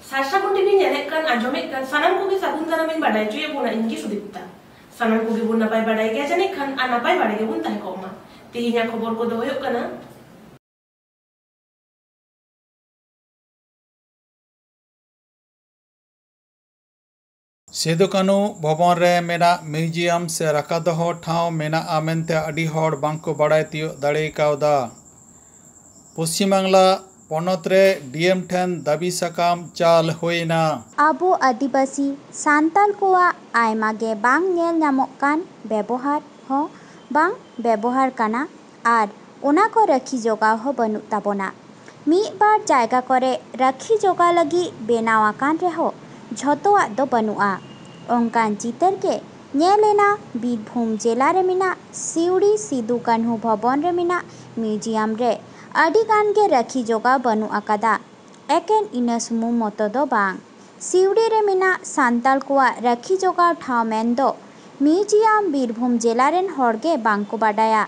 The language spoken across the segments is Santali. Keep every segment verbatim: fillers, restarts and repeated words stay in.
ᱥᱟᱨᱥᱟᱜᱩᱱ ᱴᱤᱵᱷᱤ ᱧᱮᱞᱮᱫ ᱠᱟᱱ, ᱟᱸᱡᱚᱢᱮᱫ ᱠᱟᱱ ᱥᱟᱱᱟᱢ ᱠᱚᱜᱮ ᱥᱟᱹᱜᱩᱱ ᱫᱟᱨᱟᱢ ᱤᱧ ᱵᱟᱰᱟᱭ ᱦᱚᱪᱚᱭᱮᱫ ᱵᱚᱱᱟ, ᱤᱧ ᱜᱮ ᱥᱩᱫᱤᱯᱛᱟ᱾ ᱥᱟᱱᱟᱢ ᱠᱚᱜᱮ ᱵᱚᱱ ᱱᱟᱯᱟᱭ ᱵᱟᱰᱟᱭ ᱜᱮᱭᱟ ᱡᱟᱹᱱᱤᱡ ᱠᱷᱟᱱ, ᱟᱨ ᱱᱟᱯᱟᱭ ᱵᱟᱲᱟ ᱜᱮᱵᱚᱱ ᱛᱟᱦᱮᱸ ᱠᱚᱜ ᱢᱟ᱾ ᱛᱮᱦᱮᱧᱟᱜ ᱠᱷᱚᱵᱚᱨ ᱠᱚᱫᱚ ᱦᱩᱭᱩᱜ ᱠᱟᱱᱟ, ᱥᱤᱫᱩ ᱠᱟᱹᱱᱦᱩ ᱵᱷᱚᱵᱚᱱ ᱨᱮ ᱢᱮᱱᱟᱜ ᱢᱤᱣᱡᱤᱭᱟᱢ ᱥᱮ ᱨᱟᱠᱷᱟ ᱫᱚᱦᱚ ᱴᱷᱟᱶ ᱢᱮᱱᱟᱜᱼᱟ ᱢᱮᱱᱛᱮ ᱟᱹᱰᱤ ᱦᱚᱲ ᱵᱟᱝᱠᱚ ᱵᱟᱲᱟᱭ ᱛᱤᱭᱳᱜ ᱫᱟᱲᱮ ᱠᱟᱣᱫᱟ᱾ ᱯᱚᱥᱪᱤᱢ ᱵᱟᱝᱞᱟ ᱯᱚᱱᱚᱛ ᱨᱮ ᱰᱤ ᱮᱢ ᱴᱷᱮᱱ ᱫᱟᱹᱵᱤ ᱥᱟᱠᱟᱢ ᱪᱟᱞ ᱦᱩᱭᱮᱱᱟ᱾ ᱟᱵᱚ ᱟᱹᱫᱤᱵᱟᱹᱥᱤ ᱥᱟᱱᱛᱟᱲ ᱠᱚᱣᱟᱜ ᱟᱭᱢᱟ ᱜᱮ ᱵᱟᱝ ᱧᱮᱞ ᱧᱟᱢᱚᱜ ᱠᱟᱱ ᱵᱮᱵᱚᱦᱟᱨ ᱦᱚᱸ ᱵᱟᱝ ᱵᱮᱵᱚᱦᱟᱨ ᱠᱟᱱᱟ ᱟᱨ ᱚᱱᱟ ᱠᱚ ᱨᱟᱹᱠᱷᱤ ᱡᱚᱜᱟᱣ ᱦᱚᱸ ᱵᱟᱹᱱᱩᱜ ᱛᱟᱵᱚᱱᱟ᱾ ᱢᱤᱫ ᱵᱟᱨ ᱡᱟᱭᱜᱟ ᱠᱚᱨᱮ ᱨᱟᱹᱠᱷᱤ ᱡᱚᱜᱟᱣ ᱞᱟᱹᱜᱤᱫ ᱵᱮᱱᱟᱣ ᱟᱠᱟᱱ ᱨᱮᱦᱚᱸ ᱡᱷᱚᱛᱚᱣᱟᱜ ᱫᱚ ᱵᱟᱹᱱᱩᱜᱼᱟ᱾ ᱚᱱᱠᱟᱱ ᱪᱤᱛᱟᱹᱨ ᱜᱮ ᱧᱮᱞ ᱮᱱᱟ ᱵᱤᱨᱵᱷᱩᱢ ᱡᱮᱞᱟ ᱨᱮ ᱢᱮᱱᱟᱜ ᱥᱤᱣᱲᱤ ᱥᱤᱫᱩ ᱠᱟᱹᱱᱦᱩ ᱵᱷᱚᱵᱚᱱ ᱨᱮ ᱢᱮᱱᱟᱜ ᱢᱤᱣᱡᱤᱭᱟᱢ ᱨᱮ᱾ ᱟᱹᱰᱤ ᱜᱟᱱ ᱜᱮ ᱨᱟᱹᱠᱷᱤ ᱡᱚᱜᱟᱣ ᱵᱟᱹᱱᱩᱜ ᱟᱠᱟᱫᱟ᱾ ᱮᱠᱮᱱ ᱤᱱᱟᱹ ᱥᱩᱢᱩᱝ ᱢᱚᱛᱚ ᱫᱚ ᱵᱟᱝ, ᱥᱤᱣᱲᱤ ᱨᱮ ᱢᱮᱱᱟᱜ ᱥᱟᱱᱛᱟᱲ ᱠᱚᱣᱟᱜ ᱨᱟᱹᱠᱷᱤ ᱡᱚᱜᱟᱣ ᱴᱷᱟᱶ ᱢᱮᱱᱫᱚ ᱢᱤᱣᱡᱤᱭᱟᱢ ᱵᱤᱨᱵᱷᱩᱢ ᱡᱮᱞᱟ ᱨᱮᱱ ᱦᱚᱲ ᱜᱮ ᱵᱟᱝ ᱠᱚ ᱵᱟᱰᱟᱭᱟ᱾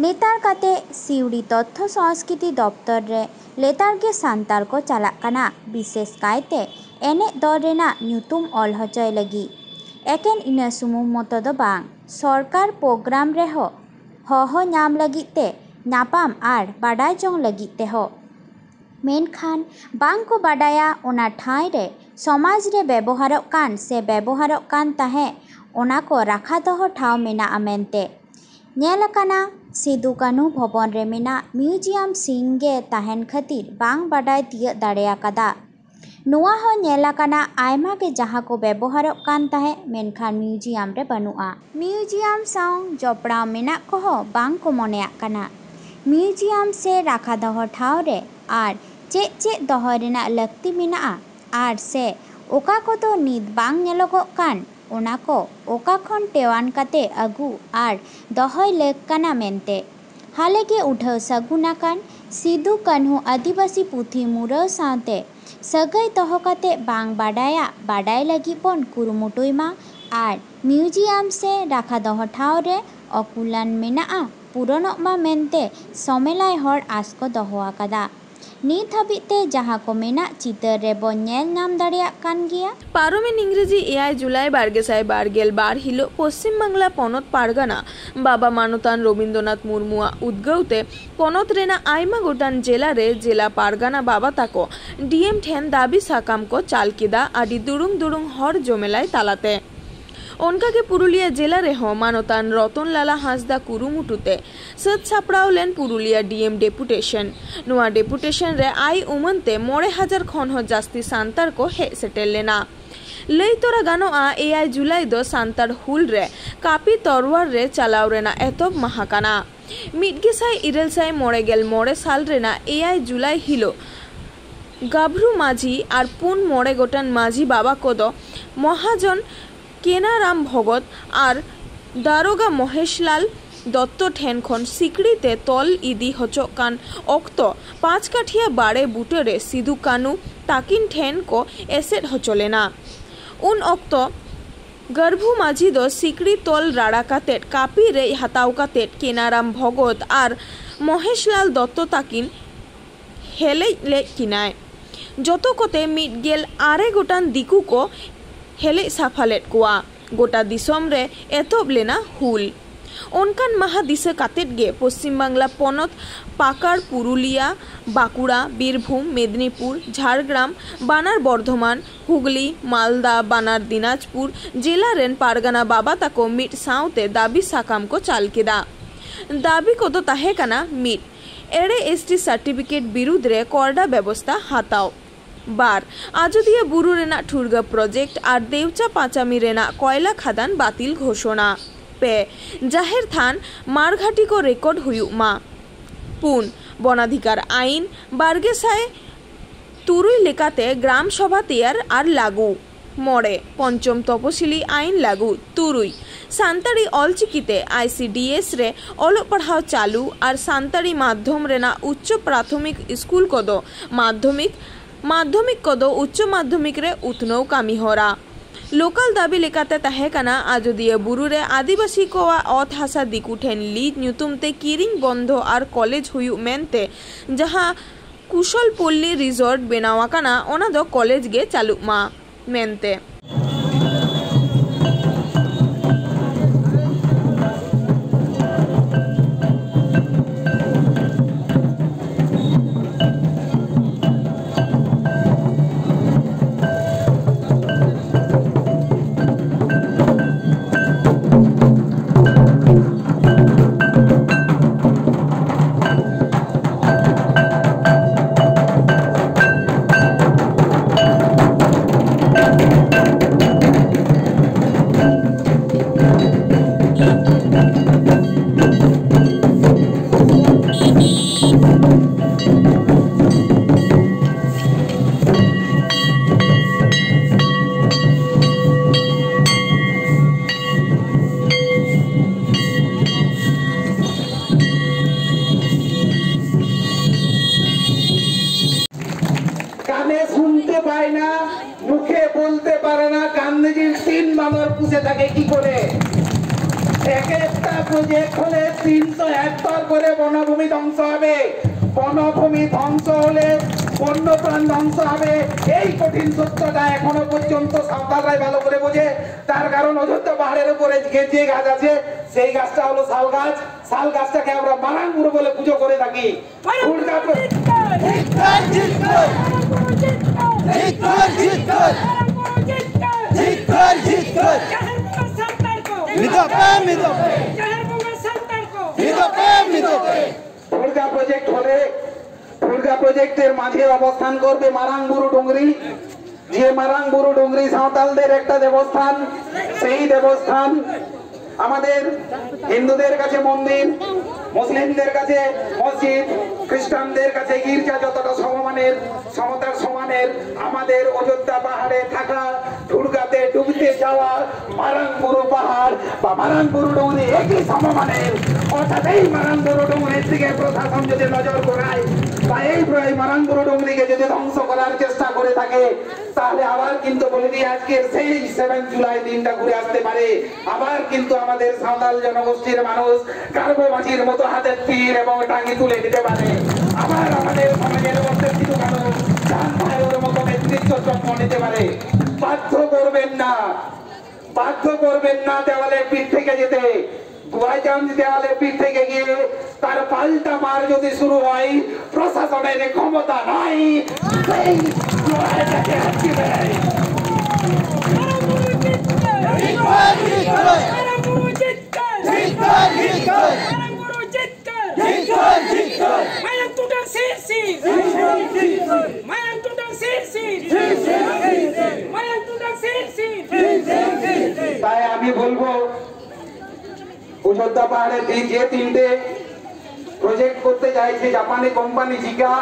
ᱱᱮᱛᱟᱨ ᱠᱟᱛᱮ ᱥᱤᱣᱲᱤ ᱛᱚᱛᱛᱷᱚ ᱥᱚᱝᱥᱠᱨᱤᱛᱤ ᱫᱚᱯᱛᱚᱨ ᱨᱮ ᱞᱮᱛᱟᱲ ᱜᱮ ᱥᱟᱱᱛᱟᱲ ᱠᱚ ᱪᱟᱞᱟᱜ ᱠᱟᱱᱟ, ᱵᱤᱥᱮᱥ ᱠᱟᱭᱛᱮ ᱮᱱᱮᱡ ᱫᱚᱞ ᱨᱮᱱᱟᱜ ᱧᱩᱛᱩᱢ ᱚᱞ ᱦᱚᱪᱚᱭ ᱞᱟᱹᱜᱤᱫ᱾ ᱮᱠᱮᱱ ᱤᱱᱟᱹ ᱥᱩᱢᱩᱝ ᱢᱚᱛᱚ ᱫᱚ ᱵᱟᱝ, ᱥᱚᱨᱠᱟᱨ ᱯᱨᱳᱜᱨᱟᱢ ᱨᱮᱦᱚᱸ ᱦᱚᱦᱚ ᱧᱟᱢ ᱞᱟᱹᱜᱤᱫ ᱛᱮ, ᱧᱟᱯᱟᱢ ᱟᱨ ᱵᱟᱰᱟᱭ ᱡᱚᱝ ᱞᱟᱹᱜᱤᱫ ᱛᱮᱦᱚᱸ᱾ ᱢᱮᱱᱠᱷᱟᱱ ᱵᱟᱝ ᱠᱚ ᱵᱟᱰᱟᱭᱟ ᱚᱱᱟ ᱴᱷᱟᱶ ᱨᱮ ᱥᱚᱢᱟᱡᱽ ᱨᱮ ᱵᱮᱵᱚᱦᱟᱨᱚᱜ ᱠᱟᱱ ᱥᱮ ᱵᱮᱵᱚᱦᱟᱨᱚᱜ ᱠᱟᱱ ᱛᱟᱦᱮᱸᱫ ᱚᱱᱟ ᱠᱚ ᱨᱟᱠᱷᱟ ᱫᱚᱦᱚ ᱴᱷᱟᱶ ᱢᱮᱱᱟᱜᱼᱟ ᱢᱮᱱᱛᱮ᱾ ᱧᱮᱞ ᱟᱠᱟᱱᱟ ᱥᱤᱫᱩ ᱠᱟᱹᱱᱦᱩ ᱵᱷᱚᱵᱚᱱ ᱨᱮ ᱢᱮᱱᱟᱜ ᱢᱤᱣᱡᱤᱭᱟᱢ ᱥᱤᱝ ᱜᱮ ᱛᱟᱦᱮᱱ ᱠᱷᱟᱹᱛᱤᱨ ᱵᱟᱝ ᱵᱟᱰᱟᱭ ᱛᱤᱭᱟᱹᱜ ᱫᱟᱲᱮ ᱟᱠᱟᱫᱟ᱾ ᱱᱚᱣᱟ ᱦᱚᱸ ᱧᱮᱞ ᱟᱠᱟᱱᱟ ᱟᱭᱢᱟ ᱜᱮ ᱡᱟᱦᱟᱸ ᱠᱚ ᱵᱮᱵᱚᱦᱟᱨᱚᱜ ᱠᱟᱱ ᱛᱟᱦᱮᱸᱫ ᱢᱮᱱᱠᱷᱟᱱ ᱢᱤᱣᱡᱤᱭᱟᱢ ᱨᱮ ᱵᱟᱹᱱᱩᱜᱼᱟ᱾ ᱢᱤᱣᱡᱤᱭᱟᱢ ᱥᱟᱶ ᱡᱚᱯᱲᱟᱣ ᱢᱮᱱᱟᱜ ᱠᱚᱦᱚᱸ ᱵᱟᱝ ᱠᱚ ᱢᱚᱱᱮᱭᱟᱜ ᱠᱟᱱᱟ᱾ ᱢᱤᱣᱡᱤᱭᱟᱢ ᱥᱮ ᱨᱟᱠᱷᱟ ᱫᱚᱦᱚ ᱴᱷᱟᱶ ᱨᱮ ᱟᱨ ᱪᱮᱫ ᱪᱮᱫ ᱫᱚᱦᱚᱭ ᱨᱮᱱᱟᱜ ᱞᱟᱹᱠᱛᱤ ᱢᱮᱱᱟᱜᱼᱟ ᱟᱨ ᱥᱮ ᱚᱠᱟ ᱠᱚᱫᱚ ᱱᱤᱛ ᱵᱟᱝ ᱧᱮᱞᱚᱜᱚᱜ ᱠᱟᱱ, ᱚᱱᱟ ᱠᱚ ᱚᱠᱟ ᱠᱷᱚᱱ ᱴᱮᱣᱟᱱ ᱠᱟᱛᱮ ᱟᱹᱜᱩ ᱟᱨ ᱫᱚᱦᱚᱭ ᱞᱟᱹᱠ ᱠᱟᱱᱟ ᱢᱮᱱᱛᱮ᱾ ᱦᱟᱞᱮ ᱜᱮ ᱩᱰᱷᱟᱹᱣ ᱥᱟᱹᱜᱩᱱ ᱟᱠᱟᱱ ᱥᱤᱫᱩ ᱠᱟᱹᱱᱦᱩ ᱟᱹᱫᱤᱵᱟᱹᱥᱤ ᱯᱩᱛᱷᱤ ᱢᱩᱨᱟᱹᱣ ᱥᱟᱶᱛᱮ ᱥᱟᱹᱜᱟᱹᱭ ᱫᱚᱦᱚ ᱠᱟᱛᱮ ᱵᱟᱝ ᱵᱟᱰᱟᱭᱟᱜ ᱵᱟᱰᱟᱭ ᱞᱟᱹᱜᱤᱫ ᱵᱚᱱ ᱠᱩᱨᱩᱢᱩᱴᱩᱭ ᱢᱟ ᱟᱨ ᱢᱤᱣᱡᱤᱭᱟᱢ ᱥᱮ ᱨᱟᱠᱷᱟ ᱫᱚᱦᱚ ᱴᱷᱟᱶ ᱨᱮ ᱚᱠᱩᱞᱟᱱ ᱢᱮᱱᱟᱜᱼᱟ ᱯᱩᱨᱚᱱᱚᱜ ᱢᱟ ᱢᱮᱱᱛᱮ ᱥᱚᱢᱮᱞᱟᱭ ᱦᱚᱲ ᱟᱸᱥ ᱠᱚ ᱫᱚᱦᱚ ᱟᱠᱟᱫᱟ᱾ ᱱᱤᱛ ᱦᱟᱹᱵᱤᱡ ᱛᱮ ᱡᱟᱦᱟᱸ ᱠᱚ ᱢᱮᱱᱟᱜ ᱪᱤᱛᱟᱹᱨ ᱨᱮᱵᱚᱱ ᱧᱮᱞ ᱧᱟᱢ ᱫᱟᱲᱮᱭᱟᱜ ᱠᱟᱱ ᱜᱮᱭᱟ᱾ ᱯᱟᱨᱚᱢᱮᱱ ᱤᱝᱨᱮᱡᱤ ᱮᱭᱟᱭ ᱡᱩᱞᱟᱭ ᱵᱟᱨ ᱜᱮᱥᱟᱭ ᱵᱟᱨ ᱜᱮᱞ ᱵᱟᱨ ᱦᱤᱞᱳᱜ ᱯᱚᱥᱪᱤᱢ ᱵᱟᱝᱞᱟ ᱯᱚᱱᱚᱛ ᱯᱟᱨᱜᱟᱱᱟ ᱵᱟᱵᱟ ᱢᱟᱱᱚᱛᱟᱱ ᱨᱚᱵᱤᱱᱫᱨᱚᱱᱟᱛᱷ ᱢᱩᱨᱢᱩᱣᱟᱜ ᱩᱫᱽᱜᱟᱹᱣ ᱛᱮ ᱯᱚᱱᱚᱛ ᱨᱮᱱᱟᱜ ᱟᱭᱢᱟ ᱜᱚᱴᱟᱝ ᱡᱮᱞᱟ ᱨᱮ ᱡᱮᱞᱟ ᱯᱟᱨᱜᱟᱱᱟ ᱵᱟᱵᱟ ᱛᱟᱠᱚ ᱰᱤ ᱮᱢ ᱴᱷᱮᱱ ᱫᱟᱹᱵᱤ ᱥᱟᱠᱟᱢ ᱠᱚ ᱪᱟᱞ ᱠᱮᱫᱟ᱾ ᱟᱹᱰᱤ ᱫᱩᱲᱩᱝ ᱫᱩᱲᱩᱝ ᱦᱚᱲ ᱡᱚᱢᱮᱞᱟᱭ ᱛᱟᱞᱟᱛᱮ᱾ ᱚᱱᱠᱟᱜᱮ ᱯᱩᱨᱩᱞᱤᱭᱟᱹ ᱡᱮᱞᱟ ᱨᱮᱦᱚᱸ ᱢᱟᱱᱚᱛᱟᱱ ᱨᱚᱛᱚᱱ ᱞᱟᱞᱟ ᱦᱟᱸᱥᱫᱟ ᱠᱩᱨᱩᱢᱩᱴᱩ ᱛᱮ ᱥᱟᱹᱛ ᱥᱟᱯᱲᱟᱣ ᱞᱮᱱ ᱯᱩᱨᱩᱞᱤᱭᱟᱹ ᱰᱤ ᱮᱢ ᱰᱮᱯᱩᱴᱮᱥᱚᱱ᱾ ᱱᱚᱣᱟ ᱰᱮᱯᱩᱴᱮᱥᱚᱱ ᱨᱮ ᱟᱭ ᱩᱢᱟᱹᱱ ᱛᱮ ᱢᱚᱬᱮ ᱦᱟᱡᱟᱨ ᱠᱷᱚᱱ ᱦᱚᱸ ᱡᱟᱹᱥᱛᱤ ᱥᱟᱱᱛᱟᱲ ᱠᱚ ᱦᱮᱡ ᱥᱮᱴᱮᱨ ᱞᱮᱱᱟ᱾ ᱞᱟᱹᱭ ᱛᱚᱨᱟ ᱜᱟᱱᱚᱜᱼᱟ, ᱮᱭᱟᱭ ᱡᱩᱞᱟᱭ ᱫᱚ ᱥᱟᱱᱛᱟᱲ ᱦᱩᱞ ᱨᱮ ᱠᱟᱹᱯᱤ ᱛᱚᱨᱣᱟᱨ ᱨᱮ ᱪᱟᱞᱟᱣ ᱨᱮᱱᱟᱜ ᱮᱛᱚᱦᱚᱵ ᱢᱟᱦᱟ ᱠᱟᱱᱟ᱾ ᱢᱤᱫ ᱜᱮᱥᱟᱭ ᱤᱨᱟᱹᱞ ᱥᱟᱭ ᱢᱚᱬᱮ ᱜᱮᱞ ᱢᱚᱬᱮ ᱥᱟᱞ ᱨᱮᱱᱟᱜ ᱮᱭᱟᱭ ᱡᱩᱞᱟᱭ ᱦᱤᱞᱳᱜ ᱜᱟᱵᱷᱨᱩ ᱢᱟᱹᱡᱷᱤ ᱟᱨ ᱯᱩᱱ ᱢᱚᱬᱮ ᱜᱚᱴᱟᱝ ᱢᱟᱹᱡᱷᱤ ᱵᱟᱵᱟ ᱠᱚᱫᱚ ᱢᱚᱦᱟᱡᱚᱱ ᱠᱮᱱᱟᱨᱟᱢ ᱵᱷᱚᱜᱚᱛ ᱟᱨ ᱫᱟᱨᱚᱜᱟ ᱢᱚᱦᱮᱥᱞᱟᱞ ᱫᱚᱛᱛᱚ ᱴᱷᱮᱱ ᱠᱷᱚᱱ ᱥᱤᱠᱲᱤ ᱛᱮ ᱛᱚᱞ ᱤᱫᱤ ᱦᱚᱪᱚᱜ ᱠᱟᱱ ᱚᱠᱛᱚ ᱯᱟᱸᱪᱠᱟᱴᱷᱤᱭᱟ ᱵᱟᱲᱮ ᱵᱩᱴᱟᱹᱨᱮ ᱥᱤᱫᱩ ᱠᱟᱹᱱᱩ ᱛᱟᱹᱠᱤᱱ ᱴᱷᱮᱱ ᱠᱚ ᱮᱥᱮᱫ ᱦᱚᱪᱚ ᱞᱮᱱᱟ᱾ ᱩᱱ ᱚᱠᱛᱚ ᱜᱟᱹᱨᱵᱷᱩ ᱢᱟᱹᱡᱷᱤ ᱫᱚ ᱥᱤᱠᱲᱤ ᱛᱚᱞ ᱨᱟᱲᱟ ᱠᱟᱛᱮ ᱠᱟᱹᱯᱤ ᱨᱮᱡ ᱦᱟᱛᱟᱣ ᱠᱟᱛᱮ ᱠᱮᱱᱟᱨᱟᱢ ᱵᱷᱚᱜᱚᱛ ᱟᱨ ᱢᱚᱦᱮᱥᱞᱟᱞ ᱫᱚᱛᱛᱚ ᱛᱟᱹᱠᱤᱱ ᱦᱮᱞᱮᱡ ᱞᱮᱫ ᱠᱤᱱᱟᱭ᱾ ᱡᱚᱛᱚ ᱠᱚᱛᱮ ᱢᱤᱫ ᱜᱮᱞ ᱟᱨᱮ ᱜᱚᱴᱟᱝ ᱫᱤᱠᱩ ᱠᱚ ᱦᱮᱞᱮᱡ ᱥᱟᱯᱷᱟ ᱞᱮᱫ ᱠᱚᱣᱟ᱾ ᱜᱚᱴᱟ ᱫᱤᱥᱚᱢ ᱨᱮ ᱮᱛᱚᱦᱚᱵ ᱞᱮᱱᱟ ᱦᱩᱞ᱾ ᱚᱱᱠᱟᱱ ᱢᱟᱦᱟ ᱫᱤᱥᱟᱹ ᱠᱟᱛᱮᱫ ᱜᱮ ᱯᱚᱥᱪᱤᱢ ᱵᱟᱝᱞᱟ ᱯᱚᱱᱚᱛ ᱯᱟᱠᱟᱲ, ᱯᱩᱨᱩᱞᱤᱭᱟ, ᱵᱟᱸᱠᱩᱲᱟ, ᱵᱤᱨᱵᱷᱩᱢ, ᱢᱮᱫᱽᱱᱤᱯᱩᱨ, ᱡᱷᱟᱲᱜᱨᱟᱢ, ᱵᱟᱱᱟᱨ ᱵᱚᱨᱫᱷᱚᱢᱟᱱ, ᱦᱩᱜᱽᱞᱤ, ᱢᱟᱞᱫᱟ, ᱵᱟᱱᱟᱨ ᱫᱤᱱᱟᱡᱽᱯᱩᱨ ᱡᱮᱞᱟ ᱨᱮᱱ ᱯᱟᱨᱜᱟᱱᱟ ᱵᱟᱵᱟ ᱛᱟᱠᱚ ᱢᱤᱫ ᱥᱟᱶᱛᱮ ᱫᱟᱹᱵᱤ ᱥᱟᱠᱟᱢ ᱠᱚ ᱪᱟᱞ ᱠᱮᱫᱟ᱾ ᱫᱟᱹᱵᱤ ᱠᱚᱫᱚ ᱛᱟᱦᱮᱸ ᱠᱟᱱᱟ, ᱢᱤᱫ, ᱮᱲᱮ ᱮᱥ ᱴᱤ ᱥᱟᱨᱴᱤᱯᱷᱤᱠᱮᱴ ᱵᱤᱨᱩᱫᱽ ᱨᱮ ᱠᱚᱨᱰᱟ ᱵᱮᱵᱚᱥᱛᱟ ᱦᱟᱛᱟᱣ᱾ ᱵᱟᱨ, ᱟᱡᱚᱫᱤᱭᱟᱹ ᱵᱩᱨᱩ ᱨᱮᱱᱟᱜ ᱴᱷᱩᱲᱜᱟᱹ ᱯᱨᱚᱡᱮᱠᱴ ᱟᱨ ᱫᱮᱣᱪᱟ ᱯᱟᱸᱪᱟᱢᱤ ᱨᱮᱱᱟᱜ ᱠᱚᱭᱞᱟ ᱠᱷᱟᱫᱟᱱ ᱵᱟᱹᱛᱤᱞ ᱜᱷᱳᱥᱚᱱᱟ᱾ ᱯᱮ, ᱡᱟᱦᱮᱨ ᱛᱷᱟᱱ ᱢᱟᱲᱜᱷᱟᱴᱤ ᱠᱚ ᱨᱮᱠᱚᱨᱰ ᱦᱩᱭᱩᱜ ᱢᱟ᱾ ᱯᱩᱱ, ᱵᱚᱱᱟᱫᱷᱤᱠᱟᱨ ᱟᱭᱤᱱ ᱵᱟᱨ ᱜᱮᱥᱟᱭ ᱛᱩᱨᱩᱭ ᱞᱮᱠᱟᱛᱮ ᱜᱨᱟᱢ ᱥᱚᱵᱷᱟ ᱛᱮᱭᱟᱨ ᱟᱨ ᱞᱟᱹᱜᱩ᱾ ᱢᱚᱬᱮ, ᱯᱚᱧᱪᱚᱢ ᱛᱚᱯᱚᱥᱤᱞᱤ ᱟᱭᱤᱱ ᱞᱟᱹᱜᱩ᱾ ᱛᱩᱨᱩᱭ, ᱥᱟᱱᱛᱟᱲᱤ ᱚᱞᱪᱤᱠᱤ ᱛᱮ ᱟᱭ ᱥᱤ ᱰᱤ ᱮᱥ ᱨᱮ ᱚᱞᱚᱜ ᱯᱟᱲᱦᱟᱣ ᱪᱟᱹᱞᱩ ᱟᱨ ᱥᱟᱱᱛᱟᱲᱤ ᱢᱟᱫᱽᱫᱷᱚᱢ ᱨᱮᱱᱟᱜ ᱩᱪᱪᱚ ᱯᱨᱟᱛᱷᱚᱢᱤᱠ ᱥᱠᱩᱞ ᱠᱚᱫᱚ ᱢᱟᱫᱽᱫᱷᱚᱢᱤᱠ, ᱢᱟᱫᱽᱫᱷᱚᱢᱤᱠ ᱠᱚᱫᱚ ᱩᱪᱪᱚ ᱢᱟᱫᱽᱫᱷᱚᱢᱤᱠ ᱨᱮ ᱩᱛᱱᱟᱹᱣ ᱠᱟᱹᱢᱤ ᱦᱚᱨᱟ᱾ ᱞᱳᱠᱟᱞ ᱫᱟᱹᱵᱤ ᱞᱮᱠᱟᱛᱮ ᱛᱟᱦᱮᱸ ᱠᱟᱱᱟ ᱟᱡᱚᱫᱤᱭᱟᱹ ᱵᱩᱨᱩ ᱨᱮ ᱟᱹᱫᱤᱵᱟᱹᱥᱤ ᱠᱚᱣᱟᱜ ᱚᱛ ᱦᱟᱥᱟ ᱫᱤᱠᱩ ᱴᱷᱮᱱ ᱞᱤᱡ ᱧᱩᱛᱩᱢ ᱛᱮ ᱠᱤᱨᱤᱧ ᱵᱚᱱᱫᱷᱚ ᱟᱨ ᱠᱚᱞᱮᱡᱽ ᱦᱩᱭᱩᱜ ᱢᱮᱱᱛᱮ, ᱡᱟᱦᱟᱸ ᱠᱩᱥᱚᱞ ᱯᱚᱞᱞᱤ ᱨᱤᱥᱚᱨᱴ ᱵᱮᱱᱟᱣ ᱟᱠᱟᱱᱟ, ᱚᱱᱟ ᱫᱚ ᱠᱚᱞᱮᱡᱽ ᱜᱮ ᱪᱟᱹᱞᱩᱜ ᱢᱟ ᱢᱮᱱᱛᱮ᱾ কানে শুনতে পায় না, মুখে বলতে পারে না, গান্ধীজির তিন বানর পুষে থাকে কি করে? এক একটা প্রজেক্ট হলে তিনশো হেক্টর করে বনভূমি ধ্বংস হবে। বনভূমি ধ্বংস হলে বন্যপ্রাণ ধ্বংস হবে। এই কঠিন সত্যটা এখনো পর্যন্ত সাঁওতালরাই ভালো করে বোঝে। তার কারণ অযোধ্যা পাহাড়ের উপরে যে যে গাছ আছে, সেই গাছটা হলো শাল গাছ। শাল গাছটাকে আমরা মারাং বুরু বলে পুজো করে থাকি। খুড়দা প্র- ধিক্কার, ধিক্কার। ধিক্কার, ধিক্কার। ধিক্কার, ধিক্কার। ᱢᱤᱫᱚᱜ ᱯᱮ, ᱢᱤᱫᱚᱜ ᱯᱮ᱾ ᱢᱤᱫᱚᱜ ᱯᱮ, ᱢᱤᱫᱚᱜ ᱯᱮ᱾ খুড়দা প্রজেক্ট হলে, খুড়দা প্রজেক্টের মাঝে অবস্থান করবে মারাং বুরু ডুংরি। যে মারাং বুরু ডুংরি সাঁওতালদের একটা দেবস্থান, সেই দেবস্থান আমাদের হিন্দুদের কাছে মন্দির, মুসলিমদের কাছে মসজিদ, খ্রিস্টানদের কাছে গির্জা যতটা সমমানের, সমতার সমানের, আমাদের অযোধ্যা পাহাড়ে থাকা, ঠুড়গাতে ডুবতে যাওয়া মারাং বুরু পাহাড় বা মারাং বুরু ডুংরি একই সমমানের। অর্থাৎ এই মারাং বুরু ডুংরির দিকে প্রশাসন যদি নজর ঘোরায় বা এই প্র-, এই মারাং বুরু ডুংরিকে যদি ধ্বংস করার চেষ্টা করে থাকে, তাহলে আবার কিন্তু বলে দিই, আজকের সেই সেভেন জুলাই দিনটা ঘুরে আসতে পারে। আবার কিন্তু আমাদের সাঁওতাল জনগোষ্ঠীর মানুষ গারবো মাঝির মতো হাতে তীর এবং টাঙ্গি তুলে নিতে পারে। আবার আর আমাদের সমাজের মধ্যে কিছু মানুষ চাঁদ ভাইয়ের মতো নেতৃত্ব জন্ম নিতে পারে। বাধ্য করবেন না, বাধ্য করবেন না দেওয়ালে পিঠ থেকে যেতে। বাই চান্স দেওয়ালে পিঠ থেকে গিয়ে তার পাল্টা মার যদি শুরু হয়, প্রশাসনের ক্ষমতা নাই সেই লড়াইটাকে আটকে দেয়। তাই আমি বলবো, অযোধ্যা পাহাড়ে যে, যে তিনটে প্রজেক্ট করতে চাইছে জাপানি কোম্পানি, জিকা,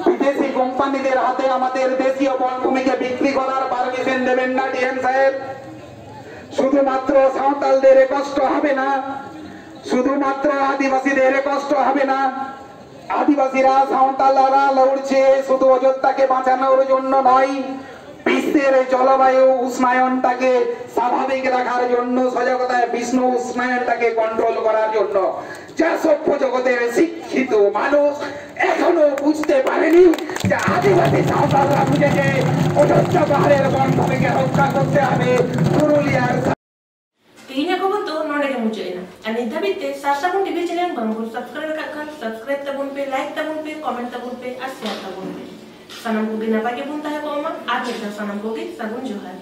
বিদেশি কোম্পানিদের হাতে আমাদের দেশীয় বনভূমিকে বিক্রি করার পারমিশন দেবেন না ডিএম সাহেব। শুধুমাত্র সাঁওতালদের কষ্ট হবে না, শুধুমাত্র আদিবাসীদের কষ্ট হবে না। আদিবাসীরা, সাঁওতালরা লড়ছে শুধু অযোধ্যাকে বাঁচানোর জন্য নয়, বিশ্বের জলবায়ু উষ্ণায়নটাকে স্বাভাবিক রাখার জন্য, সজাগতায় বিশ্ব উষ্ণায়নটাকে কন্ট্রোল করার জন্য। যা সভ্য জগতের শিক্ষিত মানুষ এখনো বুঝতে পারেনি যে আদিবাসী সাঁওতালরা বুঝেছে অযোধ্যা পাহাড়ের বনভূমিকে রক্ষা করতে হবে। পুরুলিয়ার ᱛᱮᱦᱮᱧᱟᱜ ᱠᱷᱚᱵᱚᱨ ᱫᱚ ᱱᱚᱰᱮ ᱜᱮ ᱢᱩᱪᱟᱹᱫ ᱮᱱᱟ᱾ ᱟᱨ ᱱᱤᱛ ᱫᱷᱟᱹᱵᱤᱡ ᱛᱮ ᱥᱟᱨ ᱥᱟᱹᱜᱩᱱ ᱴᱤᱵᱷᱤ ᱪᱮᱱᱮᱞ ᱵᱟᱝ ᱵᱚᱱ ᱥᱟᱵᱥᱠᱨᱟᱭᱤᱵ ᱟᱠᱟᱫ ᱠᱷᱟᱱ, ᱥᱟᱵᱥᱠᱨᱟᱭᱤᱵ ᱛᱟᱵᱚᱱ ᱯᱮ, ᱞᱟᱭᱤᱠ ᱛᱟᱵᱚᱱ ᱯᱮ, ᱠᱚᱢᱮᱱᱴ ᱛᱟᱵᱚᱱ ᱯᱮ ᱟᱨ ᱥᱮᱭᱟᱨ ᱛᱟᱵᱚᱱ ᱯᱮ᱾ ᱥᱟᱱᱟᱢ ᱠᱚᱜᱮ ᱱᱟᱯᱟᱭ ᱜᱮᱵᱚᱱ ᱛᱟᱦᱮᱸ ᱠᱚᱜ ᱢᱟ᱾ ᱟᱨ ᱢᱤᱫ ᱫᱷᱟᱣ ᱥᱟᱱᱟᱢ ᱠᱚᱜᱮ ᱥᱟᱹᱜᱩᱱ ᱡᱚᱦᱟᱨ᱾